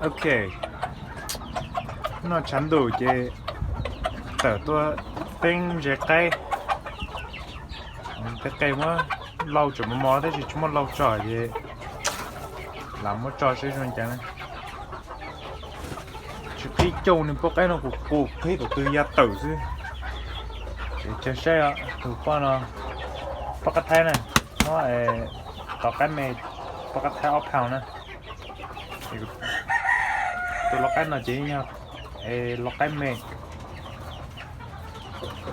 Ok, noj tshav ntuj ces tawm tuaj teeb zes qaib. Tej qe muab lau tseem mos mos tab sis tsis muaj lau tso ces lam muab tso seb zoo cas. Tsis qhib coj nws pob qaib no kuv qus qhib tus twg ya tawm xwb. Ces saib tus poj no, poj qab thaib na, muab tos qaib me, poj qab thaib ob pound na. Tus lau qaib no ces yog lau qaib me,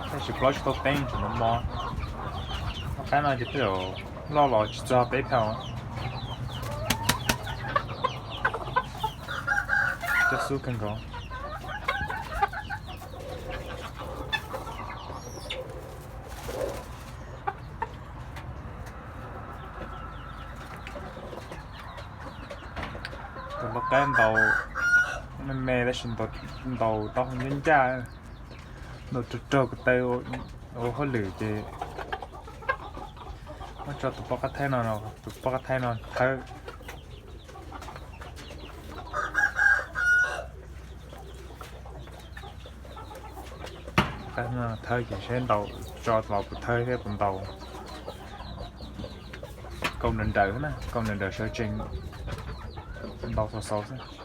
tab sis plaub tsis tau teeb tseem mos mos. Lau qaib no ces tej zaum loj los tsis txog peb pound. Coj xub kawg nkaus. Tus lau qaib ntaus me me tab sis ntaus taub hau ncaj ncaj, ntaus raug raug ko taw ua hauj lwm ces muab tso tus poj qab thaib no, tus poj qab thaib no thawb. Thawb ces saib ntaus tso los puas thawb thiab puas ntaus. Kaus nrawm nrawm na, kaus nrawm nrawm sawv tsees, ntaus xaus xaus xwb.